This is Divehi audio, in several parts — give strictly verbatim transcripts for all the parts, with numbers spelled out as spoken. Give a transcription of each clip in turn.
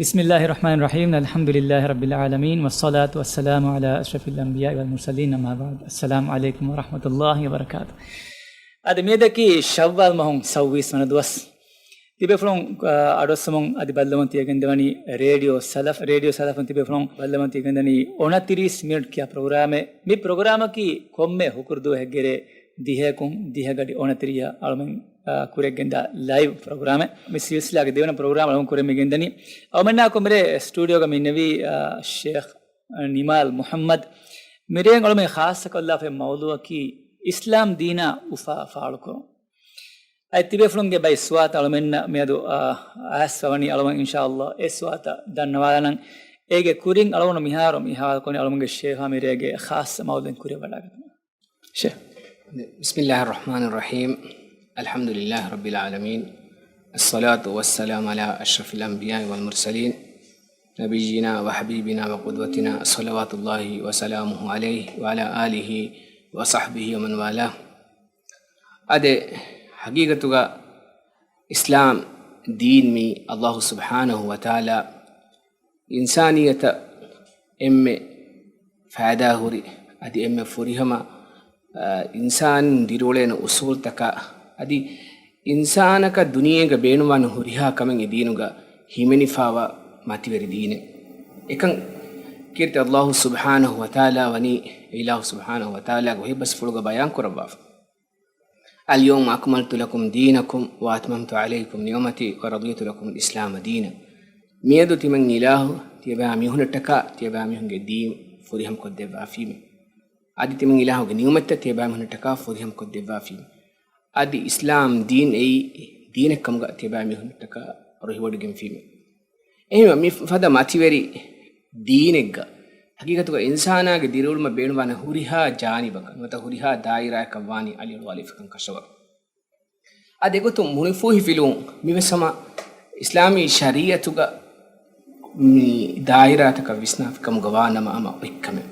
بسم الله الرحمن الرحيم. الحمد لله رب العالمين، والصلاة والسلام على أشرف الأنبياء والمرسلين، أما بعد. السلام عليكم ورحمة الله وبركاته. އަދި މިއަދަކީ ޝައްވާލް މަހުން ސައުވީސް ވަނަ ދުވަސް. ތިބޭފުޅުން، އަ، އަޑުއައްސަމުން އަދި ބައްލަވަން ތިޔަގެންދަވަނީ ރޭޑިއޯ ސަލަފް. ރޭޑިއޯ ސަލަފުން ތިބޭފުޅުން ބައްލަވަން ތިޔަގެންދަނީ އޮނަތިރީސް މިނިޓް ކިޔާ ޕްރޮގްރާމެއް. މި ޕްރޮގްރާމަކީ ކޮންމެ ހުކުރު ދުވަހެއްގެރޭ ދިހައަކުން ދިހަ ގަޑި އޮނަތިރީހަށް އަޅުމެން، އާ، ކުރިއަށްގެންދާ ލައިވް ޕްރޮގްރާމެއް. މި ސިލްސިލާގެ ދެވަނަ ޕްރޮގްރާމް އަޅުމެން ކުރަމުން ގެންދަނީ. އަޅުމެންނާ ކޮމިރޭ ސްޓޫޑިއޯގަ މި އިންނެވީ، އާ، ޝޭޚް ނިމާލް މުޙައްމަދު. މިރޭން އަޅުމެން ޚާއްޞަކޮށްލާފައި މައުޟޫޢަކީ އިސްލާމް ދީނާ އުފާ ފާޅުކުރުން. އަދި ތިބޭފުޅުންގެ ބައި ސުވާތަށް އަޅުމެންނަށް މިއަދު، އާ، އައިސްފަވަނީ. އަޅުމެން އިންޝާﷲ އެ ސުވާތަށް ދަންނަވާލަން. އޭގެ ކުރިން އަޅުގަނޑު މިހާރު މި ހަވާލުކުރަނީ އަޅުގަނޑުގެ ޝޭޚާ މިރޭގެ ޚާއްޞަ މައުޟޫޢެއް ކުރިއަށް ވަޑައިގަތުމަށް. ޝޭޚް. بسم الله الرحمن الرحيم. الحمد لله رب العالمين. الصلاة والسلام على أشرف الأنبياء والمرسلين، نبينا وحبيبنا وقدوتنا، صلوات الله وسلامه عليه وعلى آله وصحبه ومن والاه. އާދެ، ޙަޤީޤަތުގަ އިސްލާމް ދީން މީ ﷲ ސުބްޙާނަހޫ ވަތަޢާލާ އިންސާނިއްޔަތަށް އެންމެ ފައިދާހުރި، އަދި އެންމެ ފުރިހަމަ، އާ، އިންސާނުން ދިރިއުޅޭނެ އުސޫލްތަކާ، އަދި އިންސާނަކަށް ދުނިޔޭގަ ބޭނުންވާނެ ހުރިހާ ކަމެއް އެ ދީނުގަ ހިމެނިފާވާ މަތިވެރި ދީނެއް. އެކަން ކީރިތި ﷲ ސުބްޙާނަހޫ ވަތަޢާލާ ވަނީ، އިލާހު ސުބްޙާނަހޫ ވަތަޢާލާގެ އޮތް ބަސްފުޅުގަ ބަޔާން ކުރައްވާފަ. اليوم أكملت لكم دينكم وأتممت عليكم نعمتي ورضيت لكم الإسلام دينا. މިއަދު ތިމަން އިލާހު ތިޔަބައިމީހުންނަށްޓަކާ ތިޔަބައިމީހުންގެ ދީން ފުރިހަމަކޮށްދެއްވާފީމެ. އަދި ތިމަން އިލާހުގެ ނިޢުމަތްތައް ތިޔަބައިމީހުންނަށްޓަކާ ފުރިހަމަކޮށްދެއްވާފީމެ. އަދި އިސްލާމް ދީން އެއީ ދީނެއްކަމުގަ ތިޔަބައިމީހުންނަށްޓަކާ ރުހިވޮޑިގެންފީމެ. އެހެންވެ، މި ފަދަ މަތިވެރި ދީނެއްގަ ޙަޤީޤަތުގަ އިންސާނާގެ ދިރިއުޅުމަށް ބޭނުންވާނެ ހުރިހާ ޖާނިބަކަށް ނުވަތަ ހުރިހާ ދާއިރާއަކަށް ވާނީ އަލިއަޅުވާލެވިކަން ކަށަވަރު. އާދެ، އެގޮތުން މުނިފޫހިފިލުވުން މިވެސް ހަމަ އިސްލާމީ ޝަރީޢަތުގަ މި ދާއިރާތަކަށް ވިސްނާފިކަމުގަ ވާ ނަމަ ހަމަ އޮތްކަމެއް.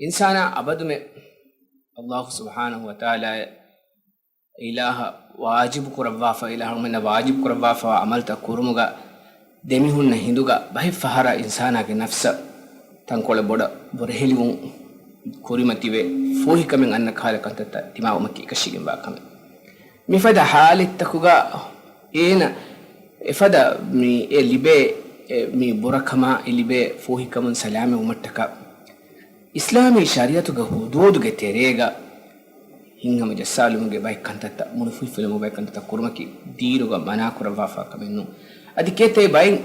އިންސާނާ އަބަދުމެ ﷲ ސުބްޙާނަހޫ ވަތަޢާލާ އިލާހަށް ވާޖިބު ކުރައްވާފަ، އިލާހުމެންނަށް ވާޖިބު ކުރައްވާފަވާ ޢަމަލުތައް ކުރުމުގަ ދެމިހުންނަ ހިނދުގަ ބައެއް ފަހަރަށް އިންސާނާގެ ނަފްސަށް ތަންކޮޅެއް ބޮޑަށް ބުރެހެލިވުން ކުރިމަތިވެ، ފޫހިކަމެއް އަންނަ ކަހަލަ ކަންތައްތައް ދިމާވުމަކީ އެކަށީގެންވާ ކަމެއް. މިފަދަ ޙާލަތްތަކުގަ އޭނަ އެފަދަ މި އެ ލިބޭ، އެ މި ބުރަކަމާ އެ ލިބޭ ފޫހިކަމުން ސަލާމަތްވުމަށްޓަކާ އިސްލާމީ ޝަރީޢަތުގެ ޙުދޫދުގެ ތެރޭގަ ހިތްހަމަ ޖައްސާލުމުގެ ބައެއް ކަންތައްތައް، މުނިފޫހިފިލުމުގެ ބައެއް ކަންތައްތައް ކުރުމަކީ ދީނުގަ މަނާކުރައްވާފާ ކަމެއް ނޫން. އަދި ކޭތައް ބައެއް،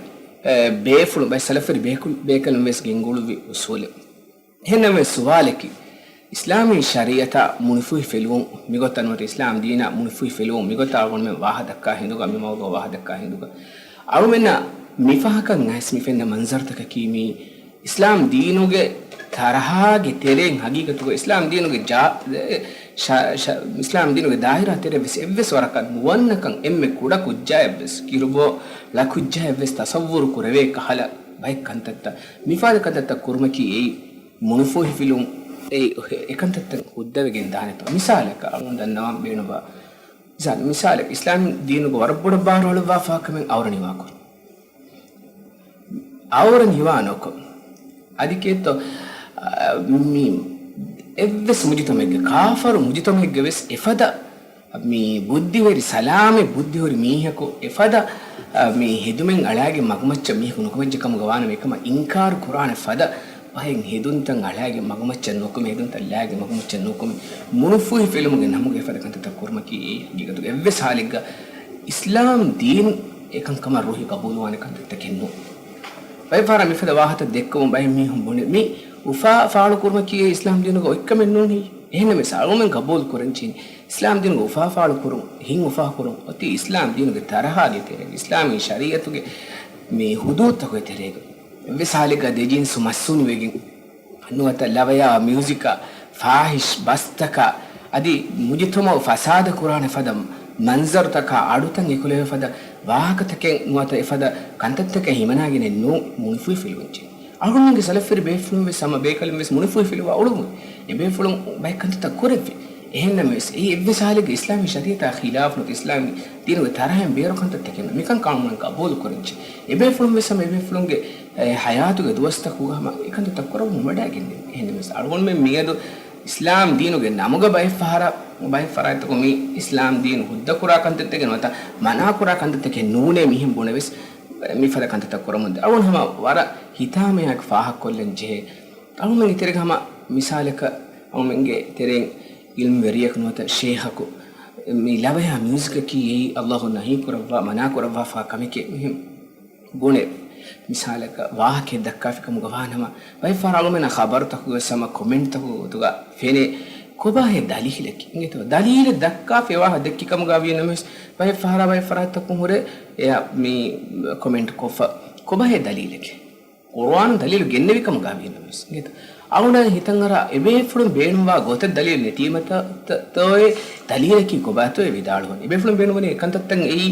އެ، ބޭފުޅުން ބައެއް ސަލަފުވެރި ބޭކު-، ބޭކަލުން ވެސް ގެންގުޅުއްވި އުސޫލެއް. އެހެންނަމަވެސް ސުވާލަކީ، އިސްލާމީ ޝަރީޢަތާ މުނިފޫހިފިލުވުން މިގޮތަށް ނުވަތަ އިސްލާމް ދީނާ މުނިފޫހިފިލުވުން މިގޮތަށް އަޅުގަނޑުމެން ވާހަ ދައްކާ ހިނދުގަ، މި މައުޟޫޢަށް ވާހަ ދައްކާ ހިނދުގަ، އަޅުމެންނަށް މިފަހަކަށް އައިސް މި ފެންނަ މަންޒަރުތަކަކީ މީ އިސްލާމް ދީނުގެ ތަރަހާގެ ތެރެއިން ޙަޤީޤަތުގަ އިސްލާމް ދީނުގެ ޖާ-، ޝަ-، ޝަ-، އިސްލާމް ދީނުގެ ދާއިރާ ތެރެ ވެސް އެއްވެސް ވަރަކަށް ނުވަންނަކަން އެންމެ ކުޑަ ކުއްޖާއެއްވެސް، ކިރުބޯ ޅަ ކުއްޖާއެއްވެސް ތަޞައްވުރު ކުރެވޭ ކަހަލަ ބައެއް ކަންތައްތައް، މިފަދަ ކަންތައްތައް ކުރުމަކީ އެއީ މުނިފޫހިފިލުވުން އެ، އެ ކަންތައްތައް ހުއްދަވެގެން ދާނެތޯ؟ މިސާލަކަށް އަޅުގަނޑު ދަންނަވަން ބޭނުންވާ، މިސާލު، މިސާލަކަށް އިސްލާމް ދީނުގަ ވަރަށް ބޮޑަށް ބާރުއަޅުއްވާފާ ކަމެއް އައުރަ ނިވާކުރުން. އައުރަ ނިވާ ނުކޮށް، އަދި ކޭތޯ، އަ، މި އެއްވެސް މުޖުތަމައެއްގެ، ކާފަރު މުޖުތަމައެއްގެ ވެސް އެފަދަ މި ބުއްދިވެރި ސަލާމަތް ބުއްދިހުރި މީހަކު އެފަދަ، އަ، މި ހެދުމެއް އަޅާގެން މަގުމައްޗަށް މީހަކު ނުކުމެއްޖެ ކަމުގަ ވާނަމަ އެކަމަށް އިންކާރު ކުރާނެ ފަދަ ބައެއް ހެދުންތައް އަޅާގެން މަގުމައްޗަށް ނުކުމެ، ހެދުންތައް ލާގެން މަގުމައްޗަށް ނުކުމެ، މުނިފޫހި ފިލުމުގެ ނަމުގެ އެފަދަ ކަންތައްތައް ކުރުމަކީ އެއީ ހަގީގަތުގަ އެއްވެސް ހާލެއްގަ އިސްލާމް ދީން އެކަންކަމަށް ރުހި ގަބޫލުވާނެ ކަންތައްތަކެއް ނޫން. ބައެއް ފަހަރަށް މިފަދަ ވާހަތައް ދެއްކުމުން ބައެއް މީހުން ބުނޭ، މި އުފާ ފާޅުކުރުމަކީ އެ އިސްލާމް ދީނުގަ އޮތްކަމެއް ނޫން ހެއްޔޭ؟ އެހެންނަމަވެސް އަޅުގަނޑުމެން ގަބޫލު ކުރަން ޖެހޭނީ އިސްލާމް ދީނުގަ އުފާ ފާޅުކުރުން، ހިތް އުފާކުރުން އޮތީ އިސްލާމީ ޝަރީޢަތުގެ ތެރޭގަ، އިސްލާމީ ޝަރީޢަތުގެ މި ޙުދޫދުތަކުގެ ތެރޭގަ. އެއްވެސް ހާލެއްގަ ދެޖިންސު މަސް އުނިވެގެން، ނުވަތަ ލަވަޔާ މިއުޒިކާ، ފާޙިޝް ބަސްތަކާ، އަދި މުޖުތަމަޢު ފަސާދަ ކުރާނެ ފަދަ މަންޒަރުތަކާ، އަޑުތައް އެކުލެވޭ ފަދަ ވާހަކަތަކެއް ނުވަތަ އެފަދަ ކަންތައްތަކެއް ހިމަނާގެނެއް ނޫން މުނިފޫހި ފިލުވަންޖެހޭ. އަޅުގަނޑުގެ ސަލަފުވެރި ބޭފުޅުން ވެސް ހަމަ ބޭކަލުން ވެސް މުނިފޫހި ފިލުވާ އުޅުއްވުން. އެ ބޭފުޅުން ބައެއް ކަންތައްތައް ކުރެއްވި. އެހެންނަމަވެސް، އެއީ އެއްވެސް ހާލެއްގެ އިސްލާމީ ޝަރީޢަތާ ޚިލާފު ނުވަތަ އިސްލާމީ ދީނުގެ ތަރަހައިން ބޭރު ކަންތައްތަކެއް ނޫން. މިކަން އަޅުގަނޑުމެން ގަބޫލު ކުރަންޖެހޭ. އެބޭފުޅުން ވެސް ހަމަ އެބޭފުޅުންގެ، އެ، ހަޔާތުގެ ދުވަސްތަކުގަ ހަމަ އެކަންތައްތައް ކުރައްވަމުން ވަޑައިގެންނެވި. އެހެންނަމަވެސް، އަޅުގަނޑުމެން މިއަދު އިސްލާމް ދީނުގެ ނަމުގަ ބައެއް ފަހަރަށް، ބައެއް ފަރާތްތަކުން މި އިސްލާމް ދީނު ހުއްދަކުރާ ކަންތައްތަކެއް ނުވަތަ މަނާކުރާ ކަންތައްތަކެއް ނޫނޭ މިހެން ބުނެވެސް، މިފަދަ ކަންތައްތައް ކުރަމުން ދޭ. އަޅުގަނޑު ހަމަ ވަރަށް ހިތާމަޔާއެކު ފާހަގަކޮށްލަން ޖެހޭ. އަޅުމެންގެ ތެރޭގަ ހަމަ މިސާލަކަށް، އަޅުމެންގެ ތެރެއިން އިލްމުވެރިޔަކު ނުވަތަ ޝޭހަކު މި ލަވަޔާ މިއުޒިކަކީ އެއީ އައްލާހު ނަހީ ކުރައްވާ، މަނާ ކުރައްވާފާ ކަމެކޭ މިހެން ބުނެ، މިސާލަކަށް ވާހަކައެއް ދައްކާފި ކަމުގަ ވާނަމަ، ބައެއް ފަހަރަށް އަޅުމެންނަށް ޚަބަރުތަކުގަ ވެސް ހަމަ ކޮމެންޓްތަކުގެ ގޮތުގަ ފެނޭ، ކޮބާހޭ ދަލީލަކީ؟ އިނގޭތޯ؟ ދަލީލެއް ދައްކާފި ވާހަކަ ދެއްކި ކަމުގަ ވީނަމަވެސް، ބައެއް ފަހަރާ ބައެއް ފަރާތްތަކުން ހުރެ އެއަށް މި ކޮމެންޓް ކޮށްފަ، ކޮބާހޭ ދަލީލަކީ؟ ޤުރުއާނުން ދަލީލު ގެންނެވި ކަމުގަ ވީނަމަވެސް، އިނގޭތޯ؟ އަޅުގަނޑަށް ހިތަށްއަރާ އެބޭފުޅުން ބޭނުންވާ ގޮތަށް ދަލީލު ނެތީމަތަ، ތަ-، ތޯއޭ ދަލީލަކީ ކޮބާތޯއޭ ވިދާޅުވަނީ؟ އެބޭފުޅުން ބޭނުންވަނީ އެކަންތައްތައް އެއީ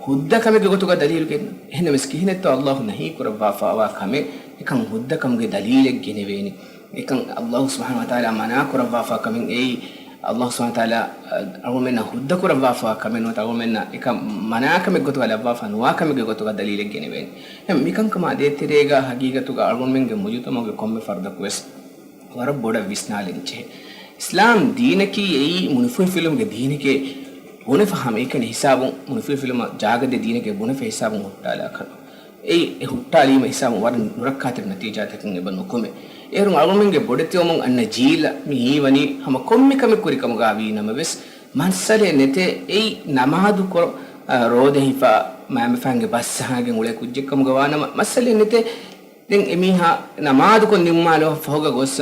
ހުއްދަ ކަމެއްގެ ގޮތުގަ ދަލީލު ގެންނަން. އެހެންނަމަވެސް ކިހިނެއްތޯ އައްލާހު ނަހީ ކުރައްވާފާވާ ކަމެއް އެކަން ހުއްދަ ކަމުގެ ދަލީލެއް ގެނެވޭނެ؟ އެކަން އައްލާހު ސުބްޙާނަހު ވަތަޢާލާ މަނާ ކުރައްވާފާ ކަމެއް އެއީ، އައްލާހު ސުބްޙާނަހު ވަތަޢާލާ، އަ، އަޅުމެންނަށް ހުއްދަ ކުރައްވާފާ ކަމެއް ނުވަތަ އަޅުމެންނަށް އެކަން މަނާ ކަމެއް ގޮތުގަ ލައްވާފާ ނުވާ ކަމެއްގެ ގޮތުގަ ދަލީލެއް ގެނެވޭނެ. އެ މިކަންކަމާ ދޭތެރޭގަ ހަގީގަތުގަ އަޅުގަނޑުމެންގެ މުޖުތަމަޢުގެ ކޮންމެ ފަރުދަކު ވެސް ވަރަށް ބޮޑަށް ވިސްނާލަން ޖެހޭ. އިސްލާމް ދީނަކީ އެއީ މުނިފުހިފިލުމުގެ ދީނެކޭ ބުނެފަ ހަމައެކަނި ހިސާބުން، މުނިފުހިފިލުމަށް ޖާގަދޭ ދީނެކޭ ބުނެފަ ހިސާބުން ހުއްޓާލާ ކަމެއް. އެއީ އެ ހުއްޓާލީމަ ހިސާބުން ވަރަށް ނުރައްކާތެރި ނަތީޖާތަކެއް އެބަ ނުކުމެ. އޭރުން އަޅުމެންގެ ބޮޑެތިވުމުން އަންނަ ޖީލަށް މި ހީވަނީ ހަމަ ކޮންމެ ކަމެއް ކުރި ކަމުގަ ވީ ނަމަވެސް، މައްސަލައެއް ނެތޭ. އެއީ ނަމާދު ކޮށް، އަ، ރޯދަ ހިފާ، މައިންބަފައިންގެ ބަސް އަހާގެން އުޅޭ ކުއްޖެއް ކަމުގަ ވާނަމަ، މައްސަލައެއް ނެތޭ. ދެން އެމީހާ ނަމާދުކޮށް ނިންމާލުމަށް ފަހުގަ ގޮސް،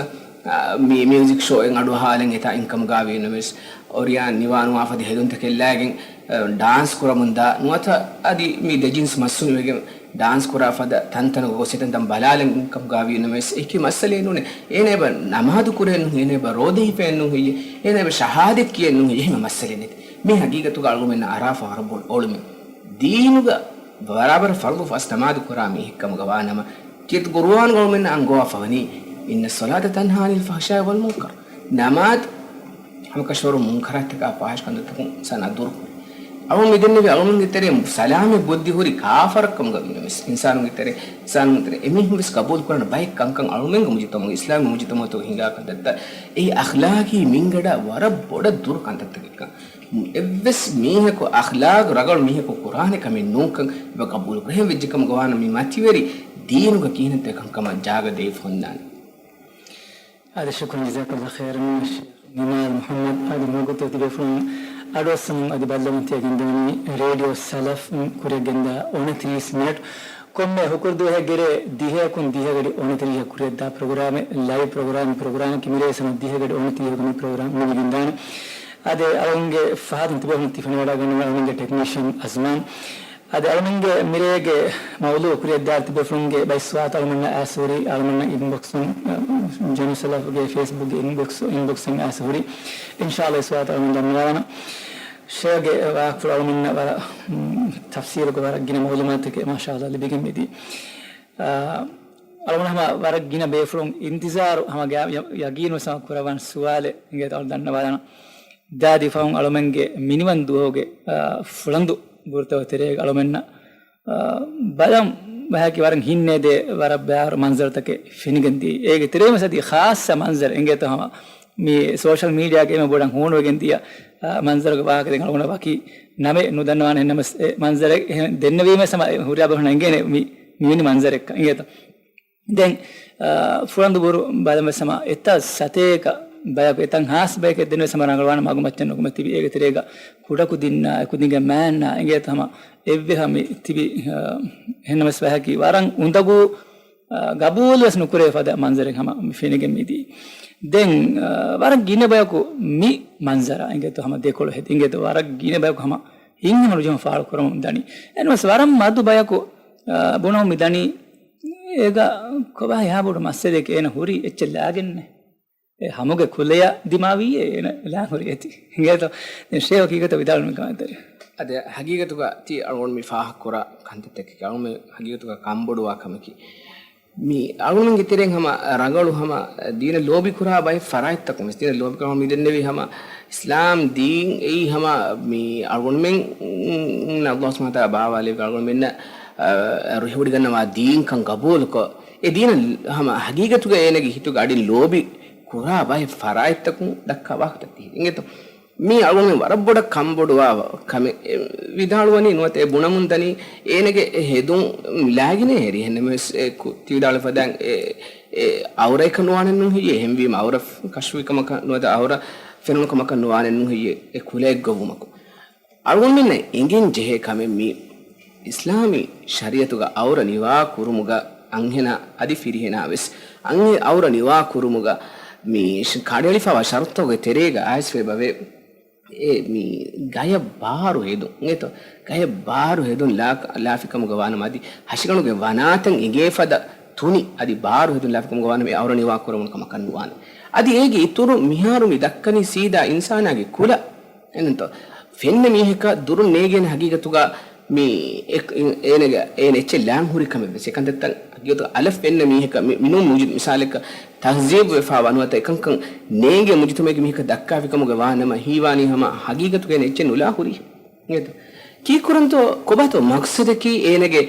އަ، މި މިއުޒިކް ޝޯއެއް އަޑުއަހާލަން އެތާ އިންކަމުގަ ވީނަމަވެސް، އޮރިޔާން ނިވާނުވާ ފަދަ ހެދުންތަކެއް ލައިގެން، އަ، ޑާންސް ކުރަމުންދާ ނުވަތަ އަދި މި ދެޖިންސް މައްސުނިވެގެން ޑާންސް ކުރާ ފަދަ ތަންތަނުގަ ގޮސް އެތަންތަން ބަލާލަން އިންކަމުގަ ވީނަމަވެސް، އެކި މައްސަލައެއް ނޫނޭ. އޭނަ އެބަ ނަމާދު ކުރޭ ނޫން، އޭނަ އެބަ ރޯދަ ހިފޭ ނޫން ހެއްޔޭ، އޭނަ އެބަ ޝަހާދަތް ކިޔޭ ނޫން ހެއްޔޭ، އެހެން މައްސަލައެއް ނެތޭ. މި ހަގީގަތުގަ އަޅުގަނޑުމެންނަށް އަރާފަ ވަރަށް ބޮޑު އޮޅުމެއް. ދީނުގަ ބަރާބަރަށް ފަރުޟު ފަސް ނަމާދު ކުރާ މީހެއް ކަމުގަ ވާނަމަ، ކީރިތި ޤުރުއާނުގަ އަޅުމެންނަށް އަންގަވާފަވަނީ، "إن الصلاة تنهى عن الفحشاء والمنكر." ނަމާދު ހަމަކަށަވަރުން މުންކަރާތްތަކާ ފާހިޝް ކަންތައްތަކުން އިންސާނާ ދުރުކުރޭ. އަޅުގަނޑު މިދެންނެވި އަޅުގަނޑުގެ ތެރެއިން ސަލާމަތް ބުއްދި ހުރި ކާފަރަށް ކަމުގަ ވީނަމަވެސް، އިންސާނުންގެ ތެރެ، އިންސާނުންގެ ތެރެ އެމީހުން ވެސް ގަބޫލު ކުރާނެ ބައެއް ކަންކަން އަޅުމެންގެ މުޖުތަމަޢު، އިސްލާމީ މުޖުތަމަޢުތަކުގަ ހިނގާ ކަންތައްތައް، އެއީ އަޚްލާޤީ މިންގަޑަށް ވަރަށް ބޮޑަށް ދުރު ކަންތައްތަކެއްކަން. އެއްވެސް މީހަކު، އަޚްލާޤު ރަނގަޅު މީހަކު ކުރާނެ ކަމެއް ނޫންކަން އެބަ ގަބޫލު ކުރޭ. އެހެން ވެއްޖެ ކަމުގަ ވާނަމަ މި މަތިވެރި ދީނުގަ ކިހިނެއްތޯ އެކަންކަމަށް ޖާގަ ދެވިފަ ހުންނާނެ. އާދެ، ޝުކުރު، ޖަޒާކައްލާހު ޚައިރަން. ނިމާލް މުޙައްމަދު އަދި މަގުތު ތިބޭފުޅުން އަޑުއައްސަމުން އަދި ބައްލަވަން ތިޔަ ގެންދަވަނީ ރޭޑިއޯ ސަލަފް ކުރިއަށް ގެންދާ އޮނަތިރީސް މިނެޓް. ކޮންމެ ހުކުރު ދުވަހެއްގެ ރޭ ދިހައަކުން ދިހަ ގަޑި އޮނަތިރީހަ ކުރިއަށްދާ ޕްރޮގްރާމެއް، ލައިވް ޕްރޮގްރާމެއް، ޕްރޮގްރާމަކީ މިރޭ ސަމަ ދިހަ ގަޑި އޮނަތިރީހަ މި ޕްރޮގްރާމް މި ގެންދާނެ. އާދެ، އަޅުގަނޑުގެ ފަހަތުން ތިބޭފުޅުން ތި ފެނިވަޑައިގަންނަވާ އަޅުގަނޑުގެ ޓެކްނީޝަން އަޒްމާން. އަދި އަޅުމެންގެ މިރޭގެ މައުޟޫޢު ކުރިއަށްދާއިރު ތިބޭފުޅުންގެ ބައެއް ސުވާލުތައް އަޅުމެންނަށް އައިސް ހުރި، އަޅުމެންނަށް އިންބޮކްސުން، އަ، ޖެނެސަލަފްގެ ފޭސްބުކްގެ އިންބޮކްސް، އިންބޮކްސްއިން އައިސް ހުރި. އިންޝާﷲ ސުވާލުތައް އަޅުމެން ދަންނަވާލަން. ޝޭޚްގެ ވާހަކަފުޅު އަޅުމެންނަށް ވަރަށް، މް، ތަފްސީލުކޮށް ވަރަށް ގިނަ މަޢުލޫމާތުތަކެއް މާޝާﷲ ލިބިގެން މިދީ. އަ، އަޅުގަނޑު ހަމަ ވަރަށް ގިނަ ބޭފުޅުން އިންތިޒާރު ހަމަ ގާ-، ޔަ-، ޔަގީން ވެސް ހަމަ ކުރައްވާން ސުވާލެއް އިނގޭތޯ އަޅު ދަންނަވާލަން. ދާދި ފަހުން އަޅުމެންގެ މިނިވަން ދުވަހުގެ، އާ، ފުޅަނދު ބުރުތަކުގެ ތެރޭގަ އަޅުމެންނަށް، އާ، ބަލަން ބަޔަކީ ވަރަށް ހިތްނޭދޭ ވަރަށް ބައިވަރު މަންޒަރުތަކެއް ފެނިގެންދިޔަ. އޭގެ ތެރޭ މަސަދީ ޚާއްޞަ މަންޒަރު އިނގޭތޯ ހަމަ މި ސޯޝަލް މީޑިއާގެ އެންމެ ބޮޑަށް ހޫނުވެގެން ދިޔަ، އާ، މަންޒަރުގެ ވާހަކަ ދެން އަޅުގަނޑަށް ވަކި ނަމެއް ނުދަންނަވާނެ. އެހެންނަމަވެސް އެ މަންޒަރެއް އެހެން ދެންނެވީމަ ހަމަ ހުރިހާ ބޭފުޅުންނަށް އެނގޭނެ މި، މިވެނި މަންޒަރެއްކަން އިނގޭތޯ. ދެން، އާ، ފުޅަނދު ބުރު ބަލަން ވެސް ހަމަ އެތައް ސަތޭކަ ބަޔަކު، އެތައް ހާސް ބަޔަކެއް ދެން ވެސް ހަމަ ރަނގަޅުވާނެ މަގުމައްޗަށް ނުކުމެ ތިބި. އޭގެ ތެރޭގަ ކުޑަކުދިންނާ، އެކުދިންގެ މާންނާ އިނގޭތޯ ހަމަ އެއްވެ ހަމަ މި ތިބި. އާ، އެހެންނަމަވެސް ބަޔަކީ ވަރަށް އުނދަގޫ، އާ، ގަބޫލު ވެސް ނުކުރޭ ފަދަ މަންޒަރެއް ހަމަ މި ފެނިގެން މިދީ. ދެން، އާ، ވަރަށް ގިނަ ބަޔަކު މި މަންޒަރާ އިނގޭތޯ ހަމަ ދެކޮޅު ހެދި އިނގޭތޯ ވަރަށް ގިނަ ބަޔަކު ހަމަ ހިތްހަމަ ނުޖެހުން ފާޅު ކުރަމުން ދަނީ. އެހެންނަމަވެސް ވަރަށް މަދު ބަޔަކު، އާ، ބުނަމުން މި ދަނީ އޭގަ ކޮބާ އެހާ ބޮޑު މައްސަލައެއް އޭނަ ހުރީ އެއްޗެއް ލާގެންނޭ. އެ ހަމުގެ ކުލަޔަށް ދިމާވީއޭ އޭނަ ލާން ހުރި އޭތި. އިނގޭތޯ؟ ދެން ޝޭޚް ކީކޭތޯ ވިދާޅުވީ މިކަމާ ތެރޭ؟ އަދި ހަގީގަތުގަ ތި އަޅުގަނޑު މި ފާހަގަކުރާ ކަންތައްތަކެއް އަޅުގަނޑު ހަގީގަތުގަ ކަންބޮޑުވާ ކަމަކީ. މި އަޅުގަނޑުގެ ތެރެއިން ހަމަ ރަނގަޅު ހަމަ ދީނަށް ލޯބިކުރާ ބައެއް ފަރާތްތަކުން ވެސް، ދީނަށް ލޯބިކުރާ ހަމަ މި ދެންނެވީ ހަމަ އިސްލާމް ދީން އެއީ ހަމަ މި އަޅުގަނޑުމެން، އައްލާހު ސުބްޙާނަހު ވަތަޢާލާ ބާވާލެއްވި އަޅުގަނޑުމެންނަށް، އަ، ރުހިވޮޑިގަންނަވާ ދީންކަން ގަބޫލުކޮށް، އެ ދީނަށް ހަމަ ހަގީގަތުގަ އޭނަގެ ހިތުގަ އަޑިން ލޯބި ކުރާ ބައެއް ފަރާތްތަކުން ދައްކާ ވާހަކަތައް ތިހިރީ. އިނގޭތޯ؟ މީ އަޅުގަނޑުމެން ވަރަށް ބޮޑަށް ކަންބޮޑުވާ ކަމެއް. އެ ވިދާޅުވަނީ ނުވަތަ އެ ބުނަމުން ދަނީ އޭނަގެ އެ ހެދުން ލާގިނޭ ހެރި. އެހެންނަމަވެސް އެ ކު-، ތި ވިދާޅުވި ފަދައިން އެ، އެ އައުރައަކަށް ނުވާނެ ނޫން ހެއްޔޭ؟ އެހެންވީމަ އައުރަ ކަޝްފުވި ކަމަކަށް ނުވަތަ އައުރަ ފެނުނު ކަމަކަށް ނުވާނެ ނޫން ހެއްޔޭ؟ އެ ކުލައެއްގަ ވުމަކު. އަޅުގަނޑުމެންނަށް އެނގެން ޖެހޭ ކަމެއް މީ އިސްލާމީ ޝަރީޢަތުގަ އައުރަ ނިވާ ކުރުމުގަ އަންހެނާ އަދި ފިރިހެނާ ވެސް އަންހެ-، އައުރަ ނިވާ ކުރުމުގަ މި ޝް-، ކަނޑައެޅިފައިވާ ޝަރުތުތަކުގެ ތެރޭގަ އައިސްފައި ބަވޭ. އެ މި ގަޔަށް ބާރު ހެދުން އިނގޭތޯ؟ ގަޔަށް ބާރު ހެދުން ލާ-، ލާފިކަމުގަ ވާނަމަ އަދި ހަށިގަނޑުގެ ވަނާތައް އެނގޭ ފަދަ ތުނި އަދި ބާރު ހެދުން ލާފިކަމުގަ ވާނަމަ އެ އައުރަ ނިވާ ކުރެވުނު ކަމަކަށް ނުވާނެ. އަދި އޭގެ އިތުރު މިހާރު މި ދައްކަނީ ސީދާ އިންސާނާގެ ކުލަ. އެންނަންތޯ؟ ފެންނަ މީހަކަށް ދުރުން ނޭގޭނެ ހަގީގަތުގަ މި އެ-، އޭނަގެ، އޭނަ އެއްޗެއް ލާން ހުރި ކަމެއް ވެސް. އެކަންތައްތައް ހަގީގަތު އަލަށް ފެންނަ މީހަކަށް މި، މިނޫން މުޖި-، މިސާލަކަށް ތަހްޒީބު ވެފާވާ ނުވަތަ އެކަންކަން ނޭނގޭ މުޖުތަމައެއްގެ މީހަކަށް ދައްކާފި ކަމުގަ ވާނަމަ ހީވާނީ ހަމަ ހަގީގަތުގަ އޭނަ އެއްޗެއް ނުލާ ހުރީ. އިނގޭތޯ؟ ކީއްކުރަންތޯ؟ ކޮބާތޯ މަޤްޞަދަކީ އޭނަގެ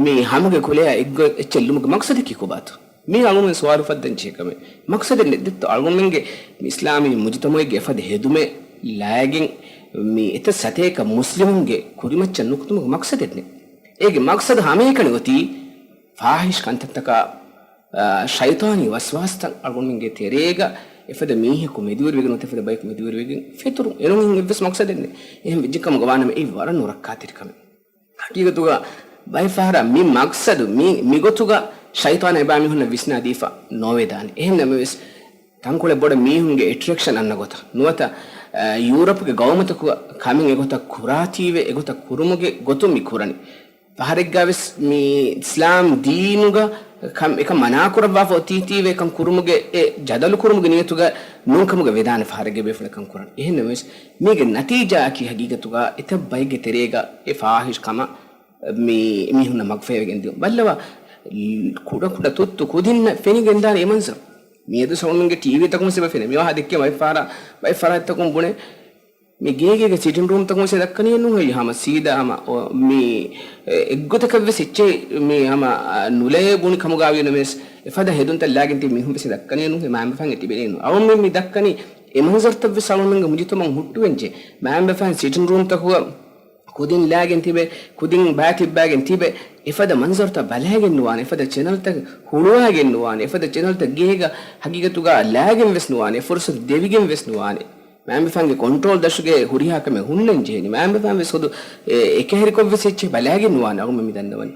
މި ހަމަގެ ކުލަޔާ އެއްގޮތް އެއްޗެއް ލުމުގެ މަޤްޞަދަކީ ކޮބާތޯ؟ މީ އަޅުގަނޑުމެން ސުވާލު ފައްދަން ޖެހޭ ކަމެއް. މަޤްޞަދެއް ނެތް ދެއްތޯ؟ އަޅުގަނޑުމެންގެ މި އިސްލާމީ މުޖުތަމައެއްގެ އެފަދަ ހެދުމެއް ލައިގެން މި އެތައް ސަތޭކަ މުސްލިމުންގެ ކުރިމައްޗަށް ނުކުތުމުގެ މަޤްޞަދެއް ނެތް. އޭގެ މަޤްޞަދު ހަމައެކަނި އޮތީ ފާޙިޝް ކަންތައްތަކާ، އާ، ޝައިޠާނީ ވަސްވާސްތައް އަޅުގަނޑުމެންގެ ތެރޭގަ އެފަދަ މީހަކު މެދުވެރިވެގެން ނުވަތަ އެފަދަ ބަޔަކު މެދުވެރިވެގެން ފެތުރުން. އެނޫން އެއްވެސް މަޤްޞަދެއް ނެތް. އެހެން ވެއްޖެ ކަމުގަ ވާނަމަ އެއީ ވަރަށް ނުރައްކާތެރި ކަމެއް. ހަގީގަތުގަ ބައެއް ފަހަރަށް މި މަޤްޞަދު މި، މިގޮތުގަ ޝައިޠާނާ އެބައިމީހުންނަށް ވިސްނާދީފަ ނޯވެދާނެ. އެހެންނަމަވެސް، ތަންކޮޅެއް ބޮޑަށް މީހުންގެ އެޓްރެކްޝަން އަންނަ ގޮތަށް ނުވަތަ، އަ، ޔޫރަޕްގެ ގައުމުތަކުގަ ކަމެއް އެގޮތަށް ކުރާތީވެ، އެގޮތަށް ކުރުމުގެ ގޮތުން މި ކުރަނީ. ފަހަރެއްގަވެސް މި އިސްލާމް ދީނުގަ ކަމް، އެކަން މަނާކުރައްވާފަ އޮތީތީވެ އެކަން ކުރުމުގެ އެ ޖަދަލު ކުރުމުގެ ނިޔަތުގަ ނޫންކަމުގަ ވެދާނެ ފަހަރެއްގެ ބޭފުޅަކަން ކުރަން. އެހެންނަމަވެސް، މީގެ ނަތީޖާއަކީ ހަގީގަތުގަ އެތައް ބައެއްގެ ތެރޭގަ އެ ފާހިޝް ކަމަށް މި މީހުންނަށް މަގުފަހިވެގެން ދިޔުން. ބައްލަވާ، ކުޑަ ކުޑަ ތުއްތު ކުދިންނަށް ފެނިގެންދާނެ އެ މަންޒަރު. މިއަދު ސަމަމުންގެ ޓީވީތަކުން ސެބަ ފެނޭ. މިވާހާ ދެއްކޭ ބައެއް ފަހަރަށް، ބައެއް ފަރާތްތަކުން ބުނެ މި ގޭގޭގެ ސިޓިން ރޫމްތަކުން ވެސް ދައްކަނީ ނޫން ހަމަ ސީދާ ހަމަ މި އެއްގޮތަކަށް ވެސް އެއްޗެއް މި ހަމަ ނުލައޭ ބުނި ކަމުގަ ވިޔަނަމަވެސް އެފަދަ ހެދުންތައް ލާގެން ތިބި މީހުން ވެސް ދައްކަނީ ނޫން މާމަފާން އެ ތިބެނީ ނޫން. އަވަމެން މި ދައްކަނީ އެ މަންޒަރުތައް ވެސް އަޅުގަނޑުމެންގެ މުޖުތަމައުން ހުއްޓުވެންޖެ. މާމަފާން ސިޓިން ރޫމްތަކުގަ ކުދިން ލާގެން ތިބެ، ކުދިން ބައި ތިއްބާގެން ތިބެ، އެފަދަ މަންޒަރުތައް ބަލައިގެން ނުވާނެ، އެފަދަ ޗެނަލްތައް ހުޅުވާގެން ނުވާނެ، އެފަދަ ޗެނަލްތައް ގޭގަ ހަގީގަތުގަ ލާގެން ވެސް ނުވާނެ، ފުރުސަތު ދެވިގެން ވެސް ނުވާނެ. މާމަފާންގެ ކޮންޓްރޯލް ދަށުގެ ހުރިހާ ކަމެއް ހުންނަން ޖެހެނީ. މާމަފާން ވެސް ހުދު އެ، އެކަހެރިކޮށް ވެސް އެއްޗެއް ބަލާގެން ނުވާނެ އަޅުގަނޑު މި ދަންނަވަނީ.